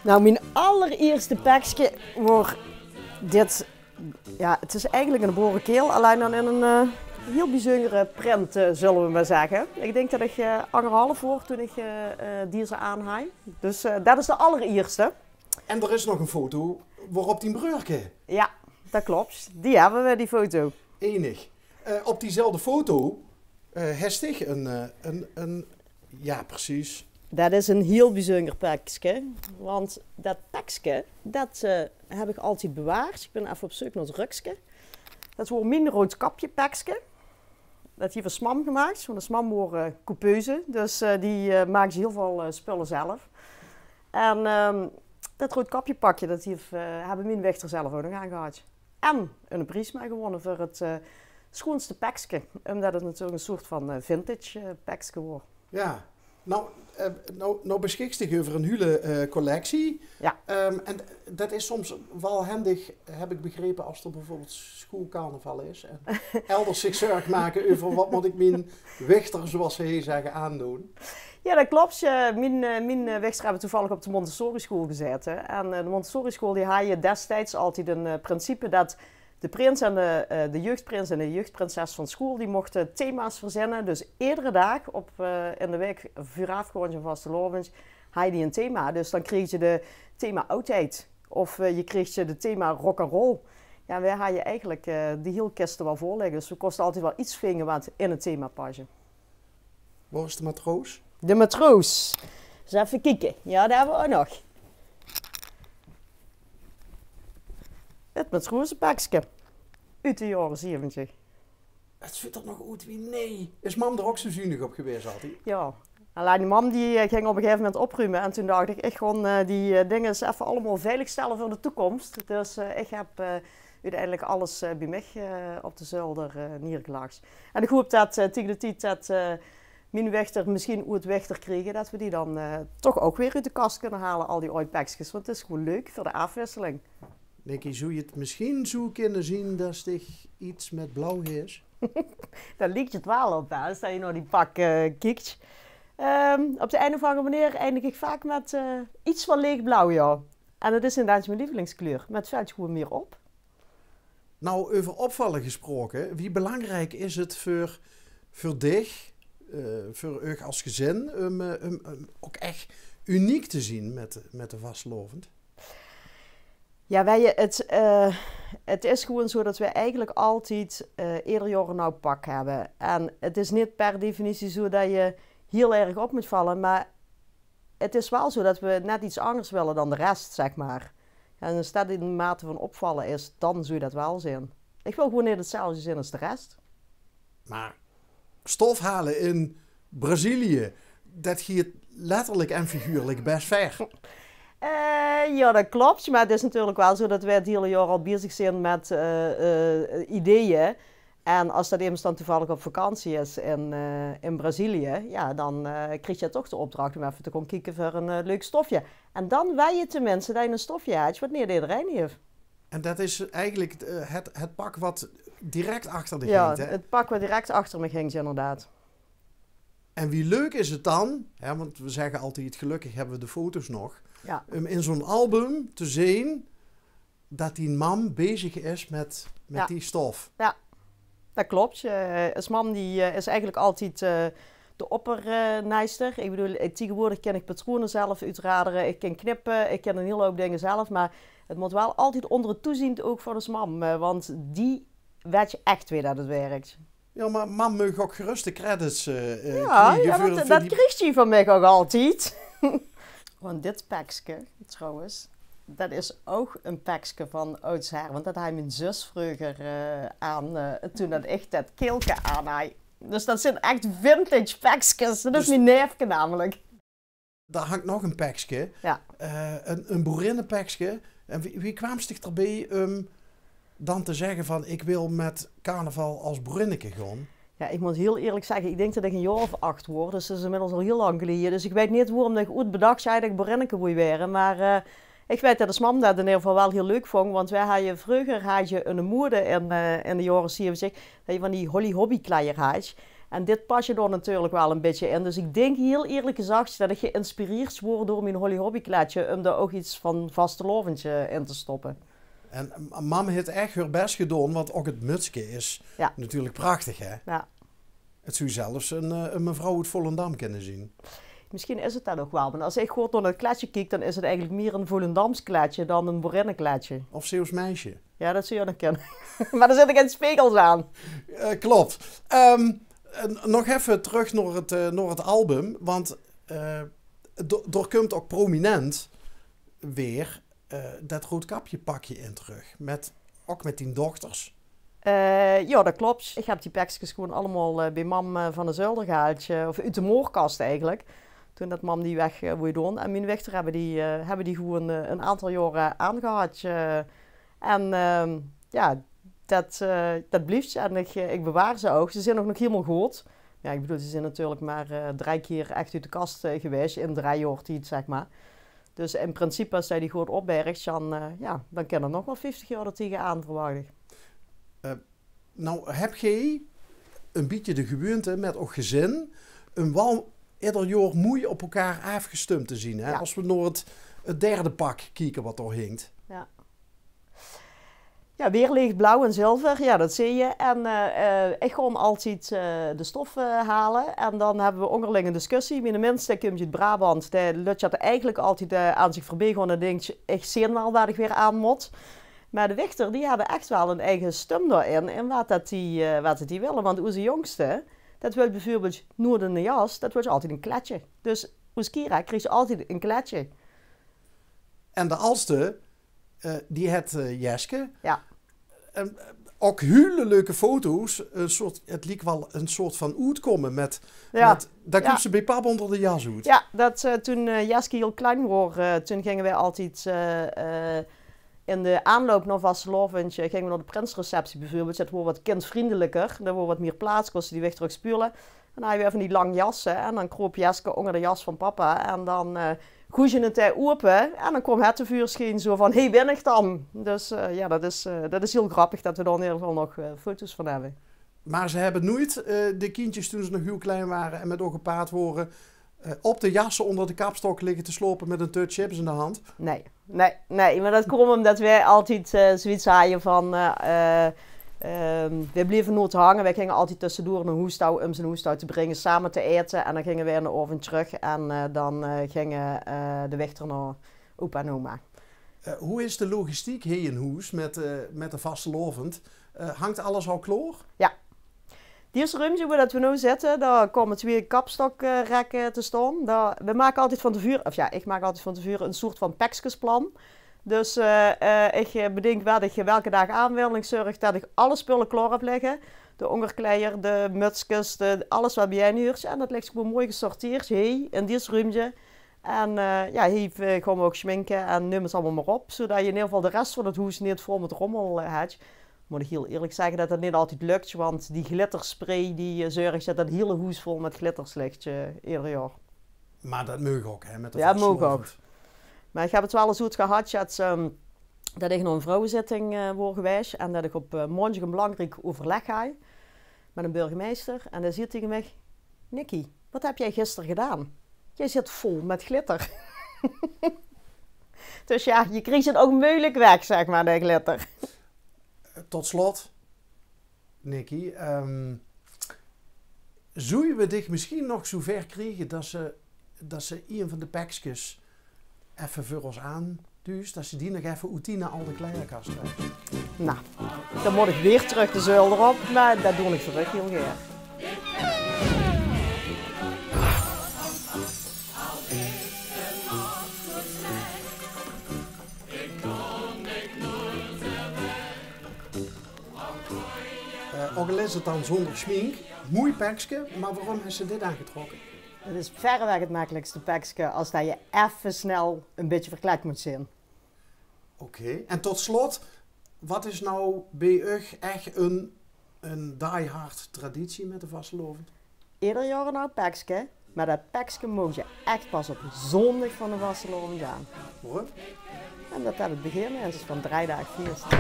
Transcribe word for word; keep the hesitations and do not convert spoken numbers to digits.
Nou, mien allerierste pekske woor dit. Ja, het is eigelik 'ne boerekeerl, allein dan in 'n, eh, hiel biezunjere print, eh, zulle we mer zegge. Ik dink det ik, eh, angerhalf woor toen ik, eh, eh, deze aan haaj. Dus, eh, det is de allerierste. En d'r is nog 'n foto woorop dien breurke. Ja, det klop. Die hebbe we, die foto. Enig. Eh, op diezelfde foto, eh, hes dich 'n, eh, 'n, 'n, ja, precies. Det is 'n hiel biezunjer pekske, want det pekske, det, eh, heb ik altied bewaard. Ik bin effe op zeuk nao 't rukske. Det woor mien Roodkapje-pekske. Det hief 'n smam gemaak, want 'n smam woor, eh, coupeuse. Dus, eh, die, eh, maakde hiel väöl, eh, spulle zelf. En, ehm, det Roodkapje-pakje, det hief, eh, hebbe mien wichter zelf ouk nog aangehad. En 'ne pries mei gewonne veur het, eh, schoenste pekske. Umdet het natuurlik 'n soort van, eh, vintage, eh, pekske woor. Ja, nou, eh, nou, nou beschiks dich euver 'n hiele, eh, collectie. Ja. Ehm, en det is soms waal hendig, heb ik begrepe, as d'r beveurbeeld schoelcarnaval is en elders zich zörg make euver wat mot ik mien wichter, zoeas ze hie zegge, aandoon. Ja, det klop. Eh, mien, eh, mien, eh, wichter hebbe toevallig op de Montessori-school gezaete. En, eh, de Montessori-school die haje destieds altied 'n, eh, principe det de prins en de, eh, de jeugdprins en de jeugdprinses van school, die mochte thema's verzinne. Dus edere daag op, eh, in de waek veuraafgaonds aan vastelaovend haje die 'n thema. Dus dan kreegse de thema oudheid. Of, eh, je kreegse de thema rock-'n-roll. Ja, we haje eigelik, eh, de hiel kiste waal vol ligge. Dus we koste altied waal iets vinge wat in het thema passe. Woor is de matroos? De matroos. Ens effe kieke. Ja, det hebbe we ouk nog. Het matroosepekske. Oet de jaore zeventig. Het zuut d'r nog oet wie nee. Is mam d'r ouk zoe zunig op gewaes altied? Ja. Allein de mam die, eh, ging op 'n gegaeve moment oprume. En toen dach ik, ik gaon, eh, die, eh, dinge ens effe allemaol veilig stelle veur de toekomst. Dus, eh, ik heb, eh, oeteindelik alles, eh, bie mich, eh, op de zölder, eh, neergelag. En ik hoop det, eh, taege de tied det, eh, mien wichter misschien oeit wichter kriege, det we die dan, eh, toch ouk weer oet de kast kunne haole, al die aoj pekskes. Want het is gewoen leuk veur de aafwisseling. Nicky, zouw je het misschien zoe kinne zien det dich iets met blauw hes? Dao liekt het waal op, hè, as je nao die pak, eh, kieks. Ehm, op de ein of anger manier eindig ik vaak met, eh, iets van leegblauw, ja. En det is inderdaad mien lievelingskleur, maar het velt gewoen mier op. Nou, euver opvalle gesproke, wie belangriek is het veur, veur dich, eh, veur uch as gezin, um, eh, um, um ouk ech uniek te zien met, met de vastelaovend? Ja, weej, het, eh, het is gewoen zoe det we eigelik altied, eh, eder jaor 'n aaj pak hebbe. En het is neet per definitie zoe det je hiel erg op mot valle, maar het is waal zoe det we net iets angers wille dan de rest, zeg maar. En as det in mate van opvalle is, dan zouw det waal zien. Ik wil gewoen neet hetzelfde zien as de rest. Maar stof hale in Brazilië, det giet letterlik en figuurlik bes ver. Eh, ja, det klop. Maar het is natuurlik waal zoe det we het hiele jaor al bezig zien met, eh, eh, ideeën. En as det emes dan toevallig op vakantie is in, eh, in Brazilië, ja, dan, eh, kriegt je toch de opdracht um effe te gaon kieke veur 'n, eh, leuk stofje. En dan weej je tenminste det je 'n stofje hes wat neet ederein hief. En det is eigelik, eh, het, het pak wat direct achter dich hing, hè? Ja, het pak wat direct achter mich hing, inderdaad. En wie leuk is het dan, hè, want we zegge altied, gelukkig hebbe we de foto's nog, ja, um in zoe'n album te zien det dien mam bezig is met, met die stof. Ja, det klop. Eh, as mam die, eh, is eigelik altied, eh, de oppernaaister. Ik bedoel, eh, taegewoordig kin ik patrone zelf oetradere, ik kin knippe, ik kin 'n hiel houp dinge zelf, maar het mot waal altied onder het toeziend oug van as mam, eh, want die wet ech wie det het werkt. Ja, maar mam meug ouk gerust de credits, eh, eh, kriege. Ja, want det kriegt ze van mich ouk altied. Want dit pekske, trouwens, det is ouk 'n pekske van oudsher, want det haaj mien zus vreuger, eh, aan, eh, toen det ik det keelke aan haaj. Dus det zien ech vintage pekskes. Det is mien neefke namelik. Dao hingk nog e pekske. Ja. Eh, e, e boerinnepekske. En wie, wie kwaams dich d'rbie um dan te zegge van: "Ik wil mit carnaval as boerinneke gaon"? Ja, ik mót hiel eerlik zegge, ik dink det ik e jaor of ach waor. Dus det is inmiddels al hiel lang geleje. Dus ik weit neet waorum det ik oets bedach haw det ik boerinneke wól waere. Mer, eh, ik weit det de mam det in eder geval waal hiel leuk vong. Want weej haje, vreuger haje 'n moeëde in, eh, in de jaore zeventig, det je van die Holly Hobbie kleier haaj. En dit pasde dao natuurlik waal e bietje in. Dus ik dink hiel eerlik gezag det ik geïnspireerd waor door mien Holly Hobbie kleidje um dao ouch iets van vastelaovendje in te stoppe. En mam haet ech häör bès gedaon, want ouch 't mutske is natuurlik prachtig, hè? Ja. 't Zou zelfs 'n, eh, 'n mevrouw oet Volendam kinne zien. Misschien is 't det ouch waal, want as ik good nao 't kleidje kiek, dan is 't eigelik mier 'n Volendams kleidje dan 'n boerinnekleidje. Of Zeeuws meisje. Ja, det zou nog kinne. Mer dao zitte gein spegels aan. Eh, klop. Ehm, en nog effe trök nao 't, eh, nao 't album, want, eh, dao, dao kump ouch prominent weer, eh, det Roodkapjepakje in trök. Mit, ouch mit dien dochters. Eh, ja, det klop. Ik heb die pekskes gewoeën allemaol, eh, beej mam, eh, van de zölder gehaoldje, eh, of oet de moorkas eigelik. Toen det mam die weg, eh, wól doon. En mien wichter hebbe die, eh, hebbe die gewoeën, eh, 'n aantal jaore aangehadje, eh, en, ehm, ja, det, eh, det blief. En ik, eh, ik bewaar ze ouch. Ze zien ouch nog hielemaol good. Ja, ik bedoel, ze zien natuurlik mer, eh, drie kier ech oet de kas, eh, gewaes in drie jaor tied, zeg mer. Dus in principe, as ze die good opbergs, dan, eh, ja, dan kinne d'r nog waal vieftig jaor d'r tegenaan, verwach ik. Eh, nou, heb geej e bietje de gewuunte mit ow gezin um waal eder jaor moei op elkaar aafgestump te zien, hè? Ja. As we nao 't, 't derde pak kieke wat dao hingk. Ja. Ja, weer leeg blauw en zilver, ja, det zeen je. En, eh, eh, ik gaon altied, eh, de stof, eh, haole. En dan hebbe we óngerling 'n discussie. Miene minste kump oet Brabant. Dae lutjat eigelik altied, eh, aan zich veurbeej gaon en dinkt: "Ik zeen waal wat ik weer aan mót." Mer de wichter, die hebbe ech waal 'n eige stum dao-in. En wat det die, eh, wat det die wille. Want oze jóngste, det wilt beveurbeeld noeëts 'n jas. Det wilt altied 'n kleidje. Dus oos Kira kreeg altied 'n kleidje. En de aldste, eh, die het, eh, Jeske. Ja. En, eh, ouch hiel leuke foto's. 'n Soort, 't liek waal 'n soort van oetkómme mit, ja, mit, dan kump ze beej pap ónger de jas oet. Ja, det, eh, toen, eh, Jeske hiel klein waor, eh, toen ginge weej altied, eh, eh, in de aanloup nao vastelaovendje, eh, ginge we nao de prinsreceptie beveurbeeld. Det waor wat kindvriendeliker, dao waor wat mier plaats, kóste die wichter ouch speule. En dan haje we van die lang jasse en dan kroop Jeske ónger de jas van papa en dan, eh, goeëde ze 't dao ope en dan kwaam het te vuursjien zo van: "Hey, bin ik dan?" Dus, eh, ja, det is, eh, det is hiel grappig det we dao in eder geval nog, eh, foto's van hebbe. Mer ze hebbe noeit, eh, de kindjes toen ze nog hiel klein wore en mit ow gepaard wore, eh, op de jasse ónger de kapstok ligke te slaope mit 'n tut chips in de hand? Nee. Nee, nee, mer det kwaam umdet weej altied, eh, zoiets haje van, eh, eh, ehm, weej blieve noeit hange. Weej ginge altied tössedoor nao hoes touw um ze nao hoes touw te bringe, same te aete. En dan ginge weej in de aovend trök en, eh, dan, eh, ginge, eh, de wichter nao opa en oma. Eh, hoe is de logistiek hie in hoes mit, eh, mit de vastelaovend? Eh, hingk alles al klaor? Ja. Dit ruumtje wo det we now zitte, dao kómme twieë kapstokrekke te staon. Dao, we make altied van te veure, of ja, ik maak altied van te veure 'n soort van pekskesplan. Dus, eh, eh, ik, eh, bedink wat ik, eh, welke daag aan wil. En ik zörg det ik alle spulle klaor heb ligke. De óngerkleier, de mutskes, de, alles wat beejein huuertj. En det ligk gewoeën moei gesorteerd. Hie, in dit ruumtje. En, eh, ja, hie, eh, gaon we ouch sjminke en neum 't allemaol mer op, zodet je in eder geval de res van 't hoes neet vol mit rommel, eh, hetj. Mót ik hiel eerlik zegge det det neet altied luktj, want die glitterspray die, eh, zörg det 't hiele hoes vol mit glitters ligtj, eh, eder jaor. Mer det maag ouch, hè, mit de vastelaovend. Ja, maag ouch. Mer ik heb 't waal ins oetgehadj det, ehm, det ik nao 'n vrouwezitting, eh, waor gewaes en det ik op, eh, maondjig 'n belangriek euverleg haaj mit 'ne burgemeister. En dae zeet taenge mich: "Nicky, wat heb jij gister gedaan? Jij zit vol met glitter." Dus ja, je kriegt 't ook moeilijk weg, zeg maar, de glitter. Tot slot, Nicky, ehm, zouwe we dich misschien nog zover kriege det ze, det ze ein van de pekskes effe veur ós aanduujs, det ze die nog effe oet dien alde kleierkas trèk? Nou, dan mót ik weer trök de zölder op, mer det doon ik veur uch hiel gaer. Eh, ouch al is 't dan zónger sjmink, moei pekske, mer waorum hes se dit aangetrokke? 't Is verreweg 't mekkelikste pekske as det se effe snel e bietje verkleid mós zeen. Oké, en tot slot, waat is noe bie uch ech ein, ein die-hard traditie mit de vastelaovend? Eder jaor ein aad pekske, mer det pekske moogs se ech pas op zóndig van de vastelaovend aan. Waorum? Ómdet det 't begin is van drei daag fieëste.